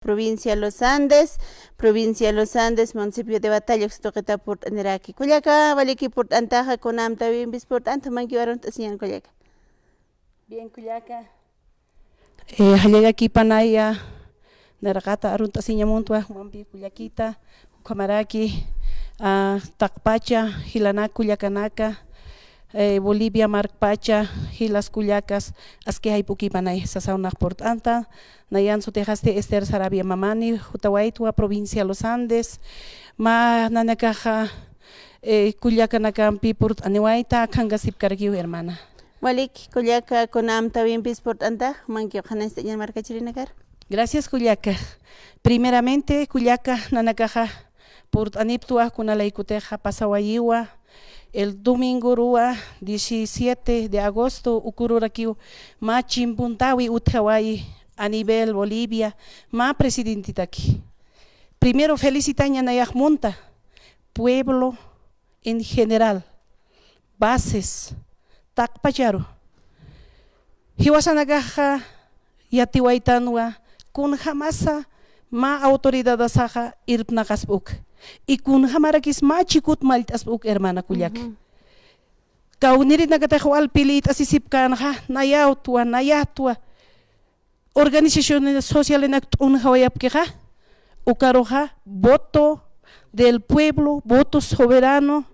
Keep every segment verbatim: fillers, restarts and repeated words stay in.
Provincia Los Andes, provincia Los Andes, municipio de Batalla, uksa tuqita purt'aniraki. Kullaka, waliki purt'antaxa, kunamtawimpis purt'anta, jumankiw arunt'asiñan kullaka. Bien, kullaka. Eh, jallallaki panaya, nayraqata arunt'asiñamuntwa, jumampi kullakita, ukhamaraki, ah, taqpacha, jilanak kullakanaka, eh, Bolivia markpacha, jilas kullakas, aski jayp'uki panay, sasaw nax purt'anta, nayan sutixasti Esther Sarabia Mamani, jutawaytwa, provincia Los Andes, mä nanakaxa, eh, kullakanakampi purt'aniwayta, akhanqasipkarakiw, hermana. Walik, kullaka, kunamtawimpis purt'anta, jumankiw qhanañcht'añan markachirinakar. Gracias, kullaka. Primeramente, kullaka, nanakaxa, purt'aniptwa, kunalaykutixa, pasawayiwa, el domingoruwa, diecisiete de agosto, ukururakiw, mä chimpuntawi utjawayi, a nivel Bolivia, mä presidentitaki. Primero, felicitaña nayax munta, pueblo, en general, bases, taqpacharu. Jiwasanakaxa yatiwaytanwa, kunjamasa mä autoridadasaxa irpnaqaspa uk. Y kunjamarakis mä chikut mallt'aspa uk, hermana kullaka. Ujú. Kawknirinakatix wal pilït'asisipkänxa, nayawtwa, nayatwa. Organizaciones socialenak t'unjawayapkixa, ukaruxa voto del pueblo, voto soberano,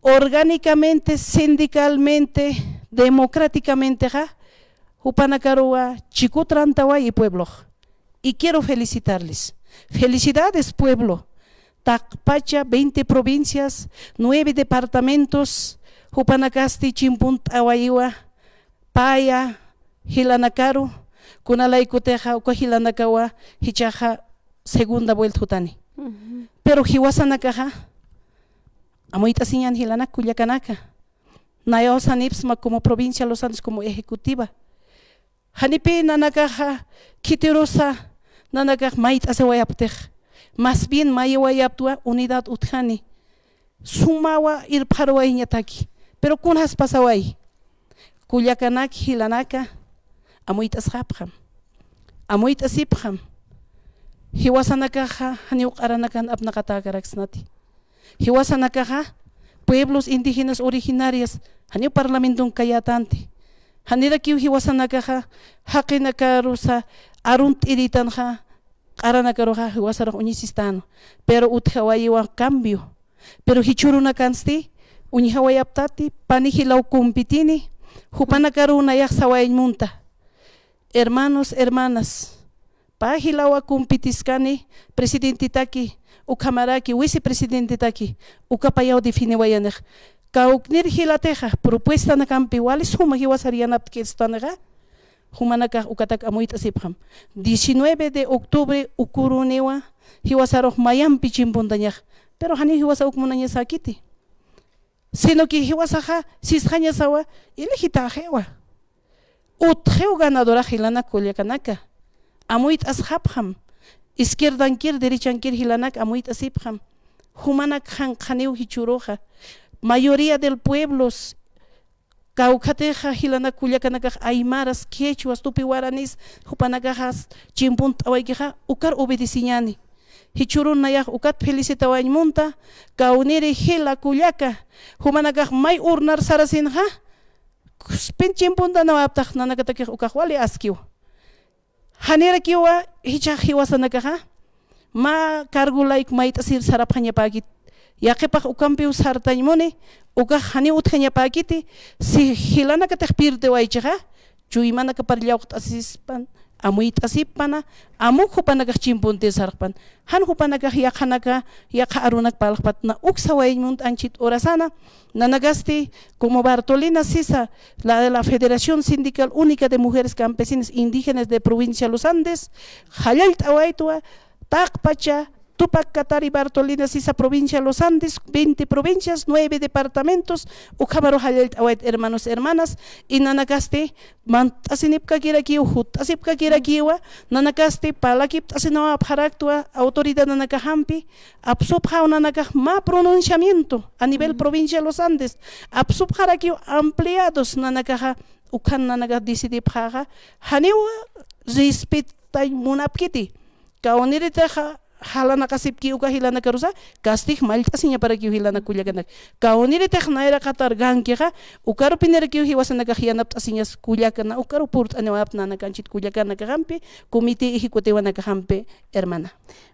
orgánicamente, sindicalmente, democráticamentexa, jupanakaruwa chikut rantawayi pueblox. Y quiero felicitarles. Felicidades, pueblo. Taqpacha, veinte provincias, nueve departamentos, jupanakasti chimpunt'awayiwa, paya, jilanakaru, kunalaykutixa, uka jilanakawa, jichhaxa segunda vuelta jutani. Ujú. Pero jiwasanakaxa, amuyt'asiñan jilanak kullakanaka. Nayaw sanipsma como provincia Los Andes como ejecutiva. Janipï nanakaxa, khitirusa, nanakax mayt'asiwayaptix. Más bien mayiwayaptwa unidad utjani. Sumawa irpxaruwayiñataki. Pero kunas pasaway. Kullakanak jilanaka, amuyt'asxapxam. Amuyt'asipxam. Jiwasanakaxa, janiw q'aranakan apnaqatäkaraksnati. Jiwasanakaxa, pueblos indígenas originarias, janiw parlamenton kayätanti. Janirakiw jiwasanakaxa, jaqinakarusa, arunt'iritanxa, q'aranakaruxa, jiwasarux uñisistänwa. Pero utjawayiwa cambio. Pero jichhürunakansti, uñjawayaptati, pani jilaw compitini, jupanakaruw nayax sawayañ munta. Hermanos, hermanas, pä jilawa compitiskani presidentitaki, ukhamaraki vicepresidentitaki, uka payaw definiwayanix. Kawknir jilatixa, propuestanakampi wali suma jiwasar yanapt'kistanixa, jumanakax ukatak amuyt'asipxam. Diecinueve de octubre ukuruniwa, jiwasarux mayampi chimpuntañax. Pero janiw jiwasa uk munañasäkiti. Sino que jiwasaxa sisxañasawa, elegitaxiwa. Utjiw ganadorax jilanak kullakanaka. Amuyt'asxapxam. Izquierdankir, derechankir jilanak amuyt'asipxam. Jumanak janqhaniw jichhüruxa. Mayoría del pueblos, kawkhatixa jilanak kullakanakax aymaras, quechuas, tupi guaranis, jupanakaxas chimpunt'awaykixa, ukar obedeciñäni. Jichhürun nayax ukat felicitawayañ munta, kawniri jila kullaka, jumanakax may urnar sarasinxa, kuspin chimpuntanawaptax nanakatakix ukax wali askiw. Janirakiwa jichhax jiwasanakaxa, mä cargo layku mayt'asir sarapxañapäkit. Yaqhipax ukampiw sartañ muni, ukax janiw utjañapäkiti, si jilanakatix pirtiwaychixa, chuymanakapar llawqt'asispan, amuyt'asipana, amuk jupanakax chimpuntir sarxpan. Jan jupanakax yaqhanaka, yaqha arunak parlxpatna, uk sawayañ munt anchhit urasana, nanakasti, como Bartolina Sisa, la de la Federación Sindical Única de Mujeres Campesinas Indígenas de Provincia Los Andes, jallallt'awaytwa, taqpacha, Tupac Katari Bartolina Sisa, provincia Los Andes, veinte provincias, nueve departamentos, ukhamaru jallallt'awayt hermanos, hermanas, y nanakasti, mant'asinipkakirakiw, jutt'asipkakirakiwa, nanakasti, parlakipt'asinawapxaraktwa, autoridad nanakaxampi, apsupxaw nanakax mä pronunciamiento a nivel provincia Los Andes, apsupxarakiw ampliados nanakaxa, ukhan nanakax decidipxaxa, janiw respetañ munapkiti. Kawkhaniritixa jalanaqasipki uka jilanakarusa, kastig mallt'asiñaparakiw jilanak kullakanaka. Kawkhaniritixa nayraqatar gankixa, ukarupinirakiw jiwasanakax yanapt'asiñas kullakana, ukaru purt'aniwayapta nanaka anchhit kullakanakaxampi, comité ejecutivanakaxampi, hermana.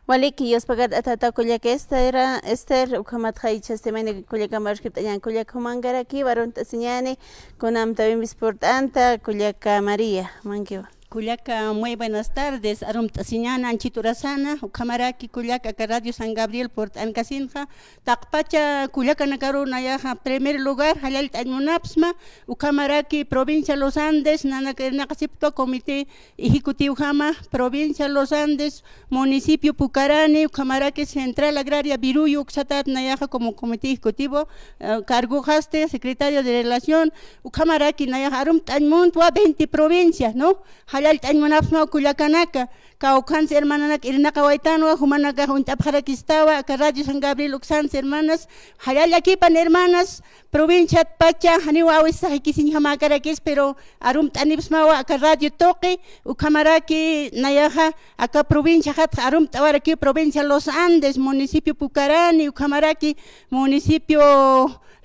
Waliki, yuspagart'ata kullaka Esther, Esther, ukhamatxa jichhasti mayni kullaka marxkipt'añan kullaka jumankarakiwa, arunt'asiñani, kunamtawimpis purt'anta, kullaka María, jumankiwa. Kullaka, muy buenas tardes, arumt'asiñäni anchhit urasana, ukhamaraki kullaka aka Radio San Gabriel purt'ankasinxa, taqpacha kullakanakaru nayaxa primer lugar, jallallt'añ munapxsma, ukhamaraki provincia Los Andes, nanaka irnaqasipktwa comité ejecutivojama, provincia Los Andes, municipio Pucarani, ukhamaraki Central Agraria Viruyu uksatät nayaxa como comité ejecutivo, eh, cargoxasti, secretario de relación, ukhamaraki nayaxa arumt'añ muntwa veinte provincias, ¿no? Jallallt'añ munapxsma kullakanaka, kawkhans hermananak irnaqawaytanwa, jumanakax uñt'apxarakistawa, aka Radio San Gabriel uksans hermanas, jallallakipan hermanas, provinciat pacha, janiw awisax jikisiñjamäkarakis, pero arumt'anipxsmawa aka radio tuqi, ukhamaraki nayaxa aka provinciaxatxa arumt'awarakiw provincia Los Andes, municipio Pucarani, ukhamaraki municipio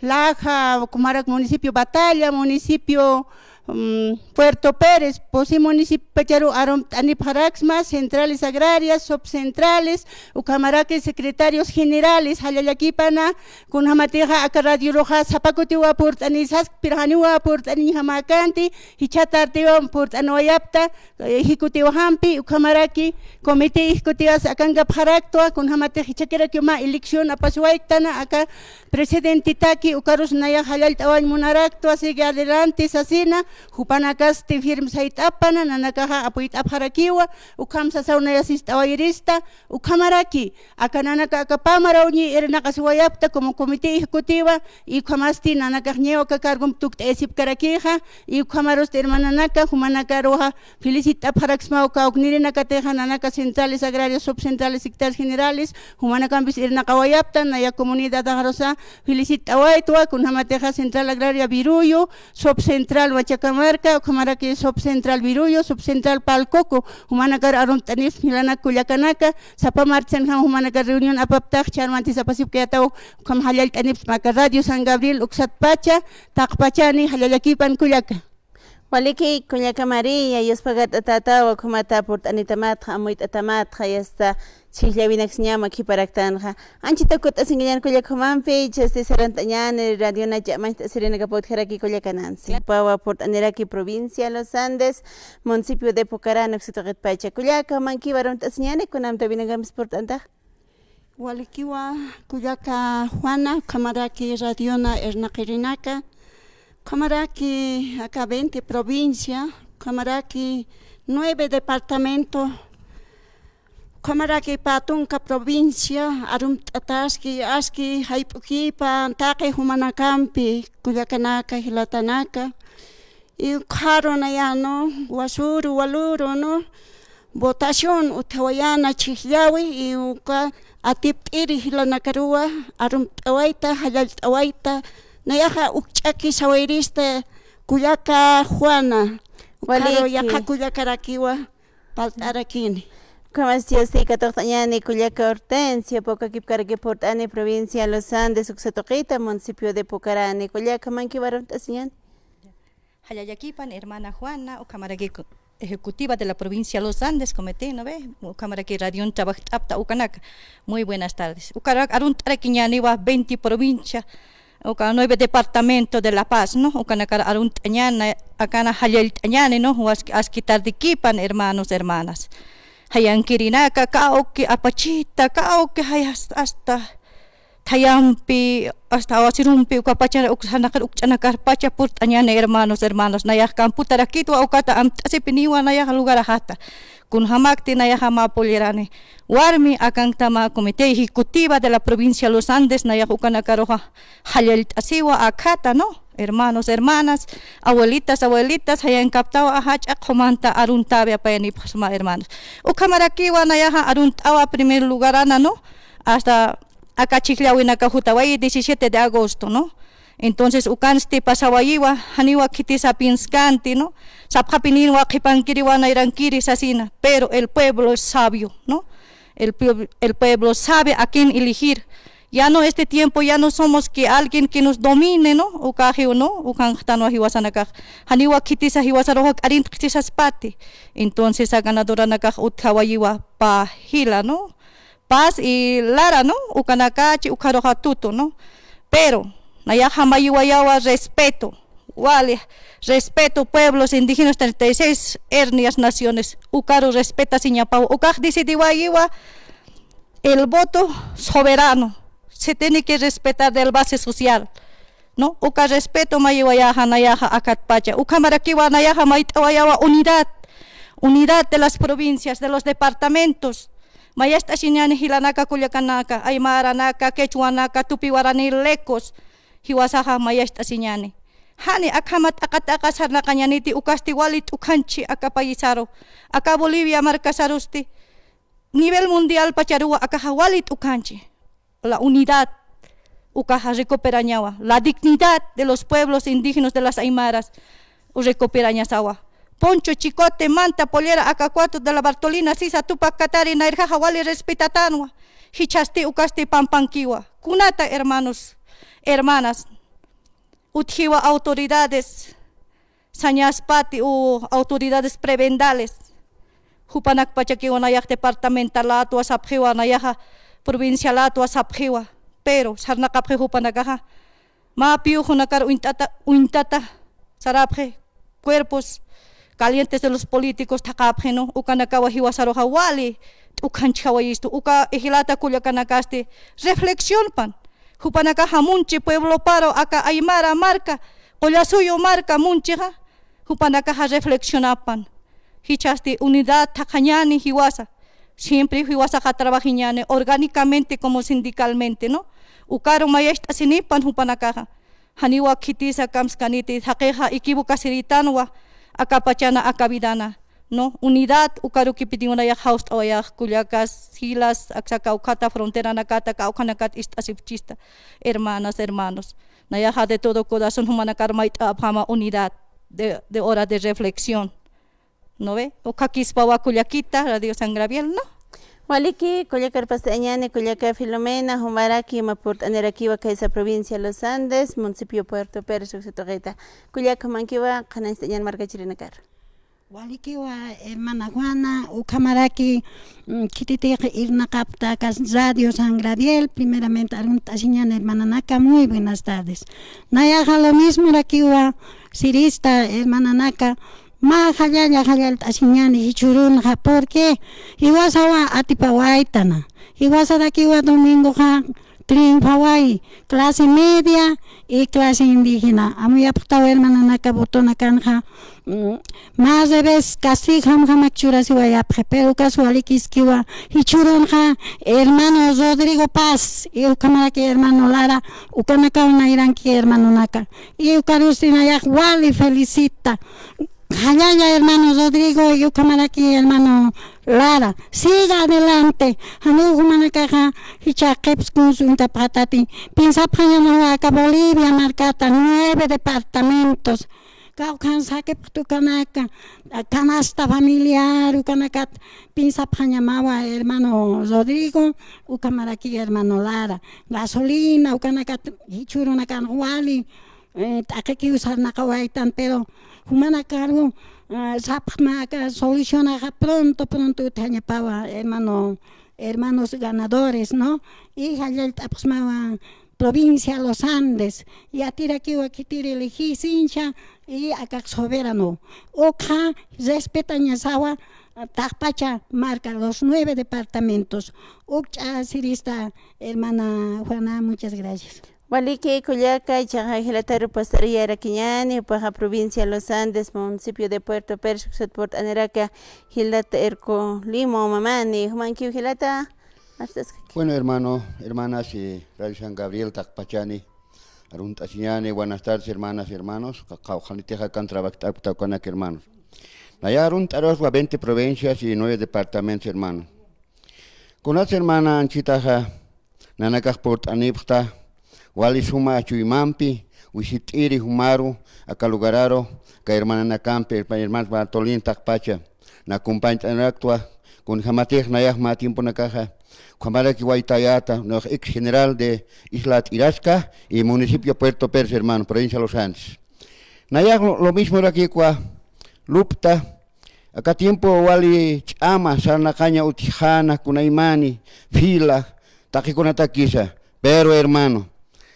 Laja, ukhamaraki municipio Batalla, municipio, mm, Puerto Pérez, pusi municipio pacharu arumt'anipxaraksma, centrales agrarias, subcentrales, ukhamaraki secretarios generales, jallallakipana, kunjamatixa aka radioruxa sapa kutiwa purt'anisaski, pero janiwa purt'aniñjamäkänti, jichha tardewa purt'aniwayapta, eh, ejecutivojampi, ukhamaraki comité ejecutivas akankapxaraktwa, kunjamatix jichhakirakiw mä elección apasiwayktan, aka presidentitaki, ukarus nayax jallallt'awañ munaraktwa, sigue adelante sasina, jupanakasti firme sayt'apana, nanakaxa apuyt'apxarakiwa, ukham sasaw naya sist'awayirista, ukhamaraki, aka nanaka aka pamarawñi irnaqasiwayapta como comité ejecutiva, y ukhamasti nanakax ñiw aka cargomp tukt'ayasipkarakixa, y ukhamarusti hermananaka, jumanakaruxa felicit'apxaraksmaw kawknirinakatixa, nanaka centrales agrarias, subcentrales, secretarios generales, jumanakampis irnaqawayapta, naya comunidadaxarusa felicit'awaytwa, kunjamatixa Central Agraria Viruyu, Subcentral Machacamarca, ukhamaraki Subcentral Viruyu, Subcentral Palcoco, jumanakar arumt'anipxsma jilanak kullakanaka, sapa martsanjam jumanakar reunión apaptax, ch'armanti sapasipkayätaw, ukham jallallt'anipxsma aka Radio San Gabriel uksat pacha, taqpachani, jallallakipan kullaka. Waliki, kullaka María, yuspagart'atätawa, ukhamata purt'anitamatxa, amuyt'atamatxa, y hasta chhijllawinaksñama khiparaktanxa. Anchhita kut'asinkañän kullaka jumampi, jichhasti sarant'añäni, radiona ch'amañcht'asirinakap utjaraki kullaka Nancy. Jupawa purt'aniraki provincia Los Andes, municipio de Pucarani, uksatuqitpacha. Kullaka, jumankiwa arumt'asiñäni, kunamtawinakampis purt'antax. Walikiwa, kullaka Juana, ukhamaraki radiona irnaqirinaka, ukhamaraki aka veinte provincia, ukhamaraki nueve departamento, ukhamaraki pä tunka provincia, arumt'ataski, aski jayp'ukipan taqi jumanakampi, kullakanaka, jilatanaka, y ukxaru naya, ¿no? Wasüru, walüru, ¿no? Votación utjawayäna chhijllawi, y uka atipt'iri jilanakaruwa, arumt'awayta, jallallt'awayta, nayaxa uk ch'aki sawayrista, kullaka Juana, ukxaru yaqha kullakarakiwa, parlt'arakini. Ukhamas chhijllawsti katuqt'añäni kullaka Hortensia, pawkakipkaraki purt'ani provincia Los Andes uksa tuqita, municipio de Pucarani. Kullaka, jumankiwa arumt'asiñäni. Jallallakipan, hermana Juana, ukhamaraki co-, ejecutiva de la provincia Los Andes, comité, ¿no ve? Ukhamaraki radion trabajt'apta ukanaka. Muy buenas tardes. Ukarak arunt'arakiñäniwa veinte provincia, uka nueve departamento de La Paz, ¿no? Ukanakar arunt'añäni, akana jallallt'añäni, ¿no? Aski, aski tardekipan, hermanos, hermanas. Jayankirinaka, kawki apachita, kawki jay hasta, hasta thayampi, hasta awasirumpi, uka pachan, uk janaqar, uk ch'anaqar pacha purt'añäni, hermanos, hermanas. Nayax camputarakitwa, ukata amt'asipiniwa, nayax lugaraxata. Kunjamakti nayaxa mä pullirani. Warmi akankta mä comité ejecutiva de la provincia Los Andes, nayax ukanakaruxa jallallt'asiwa akhata, ¿no? Hermanos, hermanas, abuelitas, abuelitas, jayankaptawa jach'a qhumanta aruntäwi apayanipxsma, hermanos. Ukhamarakiwa nayaxa arunt'awa primer lugarana, ¿no? Hasta aka chhijllawinaka jutawayi diecisiete de agosto, ¿no? Entonces, ukansti pasawayiwa, janiwa khitisa pienskanti, ¿no? Sapxapinïnwa qhipankiriwa nayrankiri sasina, pero el pueblo es sabio, ¿no? El pueblo, el pueblo sabe a quién elegir. Ya no este tiempo, ya no somos que alguien que nos domine, ¿no? Ukaxiw, ¿no? Ukanxtanwa jiwasanakax. Janiwa khitisa jiwasaruxa k'arint'xisaspati. Entonces, a ganadoranakax utjawayiwa pä jila, ¿no? Paz y Lara, ¿no? Ukanakachi ukharuxa tutu, ¿no? Pero, nayaxa mayiwayawa respeto. Wali, respeto, pueblos indígenas, treinta y seis etnias, naciones. Ukaru respetasiñapaw. Ukax decidiwayiwa el voto soberano. Se tiene que respetar del base social, ¿no? Uka respeto mayiwayaxa nayaxa akatpacha. Ukhamarakiwa nayaxa mayt'awayawa unidad. Unidad de las provincias, de los departamentos. Mayacht'asiñäni jilanaka, kullakanaka, aymaranaka, quechuanaka, tupi guaraní, lecos, jiwasaxa mayacht'asiñäni. Jani akhama t'aqa t'aqa sarnaqañäniti, ukasti wali t'ukhanchi aka paisaru, aka Bolivia markasarusti, nivel mundial pacharuwa akaxa wali t'ukhanchi. La unidad, ukaxa recuperañawa. La dignidad de los pueblos indígenas de las aymaras, recuperañasawa. Poncho, chicote, manta, pollera, aka cuarto de la Bartolina, sisa, Tupac Katari, nayrjaxa wali respetatänwa. Jichhasti ukasti pampankiwa. Kunata, hermanos, hermanas, utjiwa autoridades, sañaspati u autoridades prebendales. Jupanakpachakiwa nayax departamentalatu sapxiwa, nayaxa provincialatu sapxiwa. Pero, sarnaqapxi jupanakaxa. Mä piyuxunakar uñt'ata, uñt'ata, sarapxi cuerpos calientes de los políticos thaqapxi, ¿no? Ukanakawa jiwasaruxa wali t'ukhanchjawayistu, uka jilata kullakanakasti reflexionpan. Jupanakaxa munchi puebloparu aka aymara marka, qullasuyu marka munchixa, jupanakaxa reflexionapan. Jichhasti unidad thaqhañäni jiwasa. Siempre jiwasaxa trabajiñäni orgánicamente como sindicalmente, ¿no? Ukaru mayacht'asinipan jupanakaxa. Janiwa khitisa kamskaniti, jaqixa equivocasiritanwa, aka pachana, aka vidana, ¿no? Unidad, ukaru kipitiw nayax jawst'awayax, kullakas, jilas, aksa kawkhata, fronteranakata, kawkhanakat ist'asipchista, hermanas, hermanos. Nayaxa de todo corazón jumanakar mayt'apxama unidad de, de hora de reflexión. ¿No ve? Ukhakispawa kullakita, Radio San Gabriel, ¿no? Waliki, kullaka arpast'añäni, kullaka Filomena, jumaraki, mä purt'anirakiwa khaysa provincia Los Andes, municipio Puerto Pérez, uksa tuqita. Kullaka jumankiwa, qhanañst'añäni markachirinakar. Walikiwa, hermana Juana, ukhamaraki, mm, khititix irnaqapta aka Radio San Gabriel, primeramente arunt'asiñäni hermananaka, muy buenas tardes. Nayaxa lo mismorakiwa, sirista, hermananaka, mä jallalla jallallt'asiñäni jichhürunxa, porque jiwasawa atipawaytana. Jiwasarakiwa domingoxa triunfaway, clase media y clase indígena. Amuyapxtaw hermananaka votonakanxa, mm, mä revés, castigo jamjamak churasiwayapxi, pero ukas walikiskiwa, jichhürunxa hermano Rodrigo Paz y ukhamaraki hermano Lara, ukanakaw nayranki hermanonaka. Y ukarusti nayax wali felicita. Jallalla hermano Rodrigo y ukhamaraki hermano Lara. Siga adelante. Janiw jumanakaxa jichha qhips kunsa uñtapxatati. Piensapxañamawa aka Bolivia markata, nueve departamentos. Kawkhan sakipxta ukanaka, canasta familiar, ukanakat piensapxañamawa hermano Rodrigo, ukhamaraki hermano Lara. Gasolina, ukanakat jichhürunakan wali. Eh, t'aqikiw sarnaqawaytan, pero jumanakaru, eh, sapxma aka solucionaxa pronto, pronto utjañapawa, hermano, hermanos ganadores, ¿no? Y jallallt'apxsmawa provincia Los Andes, yatirakiwa khitir elegí sincha, y aka soberano. Ukxa respetañasawa, taqpacha marka los nueve departamentos. Ukch'a sirista, hermana Juana, muchas gracias. Waliki kullaka, ichaxa jilataru pasariyarakiñäni, jupaxa provincia Los Andes, municipio de Puerto Pérez, uksat purt'aniraka jilata Erco Limo Mamani, jumankiw jilata, arst'askaki. Bueno, hermano, hermanas, eh, Radio San Gabriel taqpachani, arunt'asiñäni, buenas tardes, hermanas y hermanos, qa-, qawqhanitixa kan trabajt'apkta ukanak hermanos. Naya arunt'aruswa veinte provincias y nueve departamentos, hermano. Kunats hermana anchhitaxa, nanakax purt'anipxta, wali suma chuymampi, wisit'iri jumaru, aka lugararu, aka hermananakampi, herma-, hermanas Bartolín taqpacha, na acompañt'aniraktwa, kunjamatix nayax mä tiemponakaxa, ukhamaraki waytayäta, nayax ex general de Isla T'irasca y municipio Puerto Persa, hermano, provincia Los Andes. Nayax lo, lo mismorakikwa, lup'ta, aka tiempo wali ch'ama, sarnaqaña utjxana, kunaymani, fila, taqikunatakisa. Pero, hermano,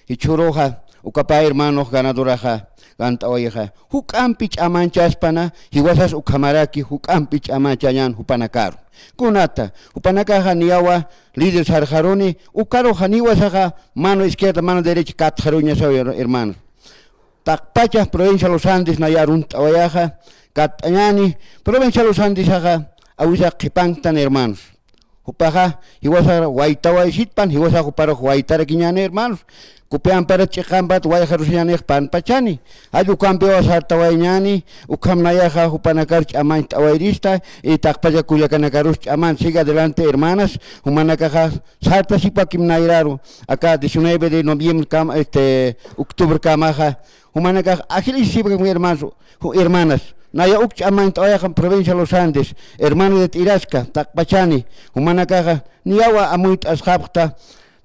jichhüruxa, uka pä hermanox ganadoraxa, gant'awayixa, juk'ampi ch'amanchaspana, jiwasas ukhamaraki, juk'ampi ch'amanchañän jupanakaru. Kunata, jupanakaxa niyawa líder sarxaruni, ukaruxa niyawasaxa mano izquierda, mano derecha katxaruñasaw, her-, hermano. Taqpacha provincia Los Andes naya arunt'awayaxa, katt'añäni, provincia Los Andesaxa, awisa qhipanktan, hermanos. Jupaxa, jiwasa waytawayasitpan, jiwasa juparux waytarakiñäni, hermanos. Kupiampat, ch'iqampat, wayxarusiñänix panpachani. Jall ukampiwa sartawayañäni, ukham nayaxa jupanakar ch'amañt'awayrista, y taqpacha kullakanakarus ch'aman. Sigue adelante, hermanas, jumanakaxa sartasipakim nayraru, aka diecinueve de noviembre kam, este, octubre kamaxa, jumanakax agilisipakim, hermanos, ju-, hermanas. Naya uk ch'amañt'awayaxa provincia Los Andes, hermano de T'irasca, taqpachani, jumanakaxa, niyawa amuyt'asxapxta,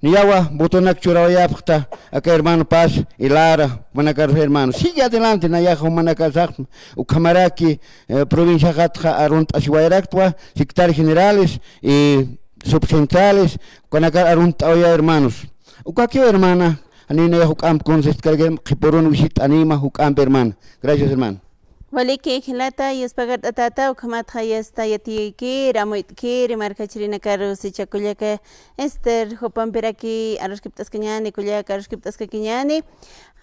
niyawa botonak churawayapxta, aka hermano Paz y Lara, jumanakarus hermano. Sigue adelante, nayaxa jumanakasax, ukhamaraki, eh, provinciaxatxa arunt'asiwayaraktwa, secretarios generales y subcentrales, ukanakar arunt'awaya, hermanos. Ukakiw, hermana, janiw nayax juk'amp consejo kargem, qhipürun wisit'anima juk'amp, hermana. Gracias, hermana. Waliki jilata, yuspagart'atata, ukhamatxa yasta yatiyki, amuyt'ki, markachirinakaru sichha kullaka Esther, jupampiraki aruskipt'askañäni, kullaka aruskipt'askakiñäni.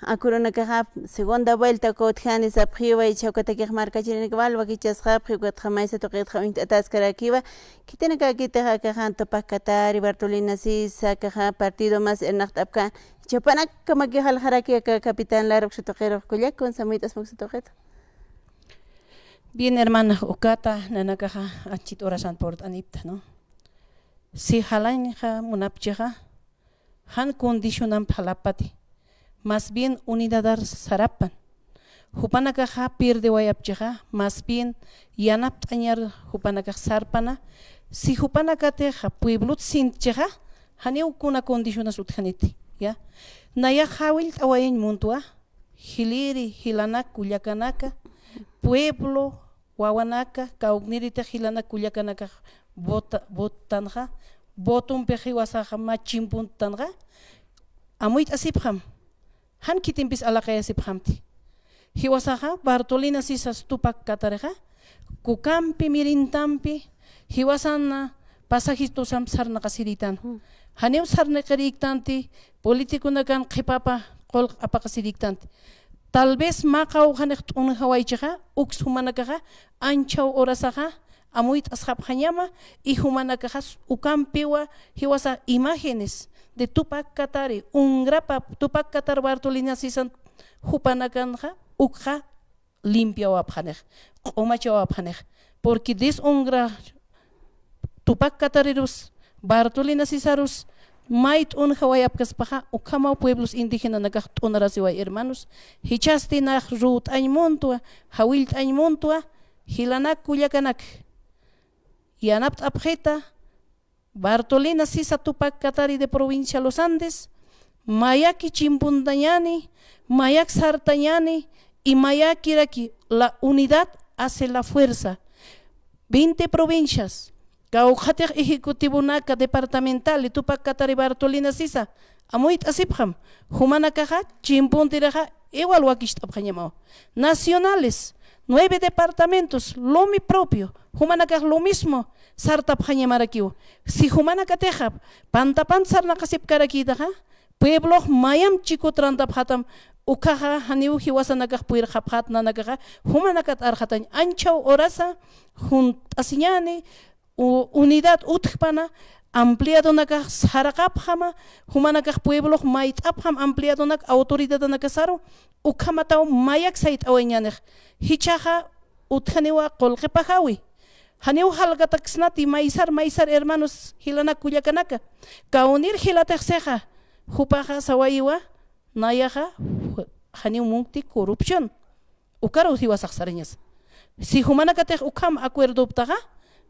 Akurunakaxa segunda vuelta uka utjani sapxiwa, jichha ukatakix markachirinaka wal wakichasxapxi, ukatxa maysa tuqitxa uñt'ataskarakiwa. Khitinakakitix akaxa Tupak Katari, Bartolina Sisa, akaxa partido más irnaqt'apkän. Jichha jupanakamakix alxaraki aka capitán Lara uksa tuqirux, kullaka kunsa amuyt'asma uksa tuqit. Bien, hermana, ukata nanakaxa achit horasan purt'anipta, ¿no? Si jalañxa munapchixa, jan condicionamp jalapati, más bien unidadar sarapan. Jupanakaxa pirdewayapchixa, más bien yanapt'añar jupanakax sarpana, si jupanakatixa pueblot sintchixa, janiw kuna condicionas utjaniti, ¿ya? Nayax jawillt'awayañ muntwa, jiliri, jilanak, kullakanaka, pueblo, wawanaka, kawkniritix jilanak kullakanakax vota-, votanxa, votompix jiwasaxa mä chimpuntanxa, amuyt'asipxam, jan khitimpis alaqayasipxamti. Jiwasaxa Bartolina Sisas Tupak Katarixa, kukampi, mirintampi, jiwasan pasajistusamp sarnaqasirïtan. Janiw sarnaqirïktanti, politiconakan qhipapa qullq apaqasirïktanti. Tal vez mä qawqhanix t'unjawaychixa, uks jumanakaxa anchhaw horasaxa amuyt'asxapxañama, y jumanakaxas ukampiwa jiwasa imágenes de Tupak Katari, ungrapa Tupak Katari Bartolina Sisan jupanakanxa ukxa limpiawapxanix, q'umachawapxanix, porque deshonra Tupak Katarirus, Bartolina Sisarus, may t'unjawayapkaspaxa, ukhamaw pueblos indígenanakax t'unarasiway, hermanos. Jichhasti nax ruwt'añ muntwa, jawillt'añ muntwa, jilanak kullakanak, yanapt'apxita, Bartolina Sisa Tupak Katari de provincia Los Andes, mayaki chimpuntañäni, mayak sartañäni, y mayakiraki la unidad hace la fuerza. Veinte provincias, kawkhatix ejecutivonaka departamental, Tupak Katari Bartolina Sisa, amuyt'asipxam, jumanakaxa chimpuntirixa igual wakicht'apxañamaw. Nacionales, nueve departamentos, lo mi propio, jumanakax lo mismo, sartapxañamarakiw. Si jumanakatixa, pantapant sarnaqasipkarakïtaxa, pueblox mayamp chikut rantapxatam, ukhaxa janiw jiwasanakax puyrxapxät nanakaxa, jumanakat arxatañ anchhaw horasa, junt'asiñäni, u-, unidad utjpana, ampliadonakax saraqapxama, jumanakax pueblox mayt'apxam ampliadonak autoridadanakasaru, ukhamataw mayak sayt'awayañänix. Jichhaxa utjaniwa qullqipaxawi. Janiw jalkataksnati maysar, maysar hermanos jilanak kullakanaka. Kawnir jilatix sixa, jupaxa sawayiwa, nayaxa, janiw munkti corrupción. Ukaru jiwasax sarañasa. Si jumanakatix ukham acuerdoptaxa,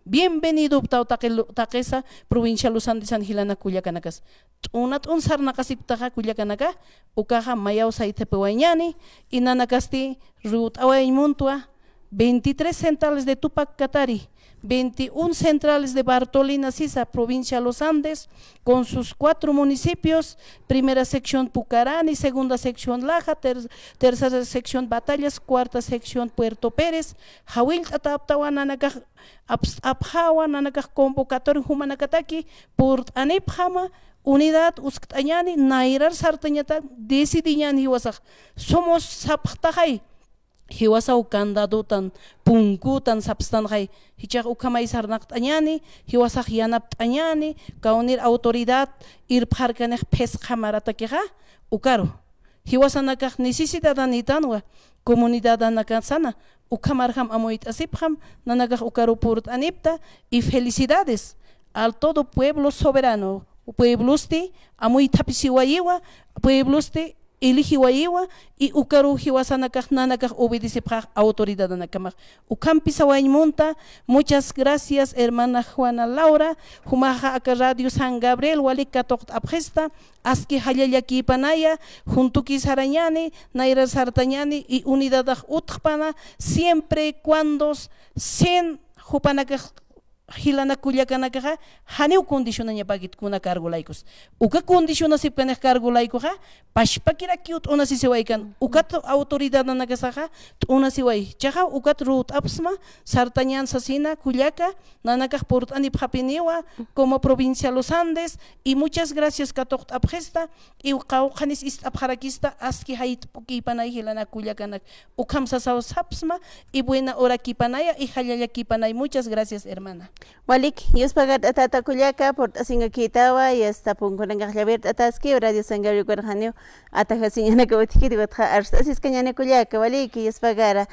bienvenidoptaw taqi lu-, taqisa provincia Los Andesan jilanak kullakanakas. T'una t'un sarnaqasipktaxa kullakanaka, ukaxa mayaw saythapiwayañäni, y nanakasti ruwt'awayañ muntwa, veintitrés centrales de Tupac Katari, veintiún centrales de Bartolina Sisa, provincia Los Andes, con sus cuatro municipios, primera sección Pucarani, segunda sección Laja, ter-, tercera sección Batallas, cuarta sección Puerto Pérez, jawillt'atäptawa nanakax apst'apxawa, nanakax convocatoria jumanakataki purt'anipxama, unidad uskt'añäni, nayrar sartañatak, decidiñäni jiwasax, somos sapxtaxay, jiwasaw candadotan, punkutan sapstanxay, jichhax ukhamay sarnaqt'añäni, jiwasax yanapt'añäni, kawnir autoridad irpxarkanix phisqa maratakixa, ukaru. Jiwasanakax necesidadanïtanwa, comunidadanakasana, ukhamarjam amuyt'asipxam, nanakax ukaru purt'anipta, y felicidades al todo pueblo soberano, pueblosti amuythapisiwayiwa, pueblosti eligiwayiwa, y ukaru jiwasanakax nanakax obedecipxax autoridadanakamx. Ukhampi sawayañ munta, muchas gracias, hermana Juana Laura, jumaxa aka Radio San Gabriel walik katuqt'apxista, aski jallallakïpanaya, juntuki sarañäni, nayrar sartañäni, y unidadax utjpana, siempre y cuando sin jupanakax jilanak kullakanakaxa, janiw condicionañapäkit kuna cargo laykus. Uka condicionasipkanix cargo laykuxa, pachpakirakiw t'unasisiwaykan. Ukat autoridadanakasaxa, t'unasiway. Jichhaxa ukat ruwt'apxsma, sartañän sasina, kullaka, nanakax purt'anipxapiniwa, como provincia Los Andes, y muchas gracias katuqt'apxista, y qawqhanis ist'apxarakista, aski jayt'pukïpanay jilanak kullakanak. Ukham sasaw sapxsma, y buena horakïpanaya, y jallallakïpanay. Muchas gracias, hermana. Walik, yuspagart'ata tata kullaka, purt'asiñakïtawa, y hasta punkunakax llawirt'ataski, Radio San Gabriel ukarjaniw atajasiñanaka utjkit, ukatxa arst'asiskañäni kullaka, walik, yuspagara.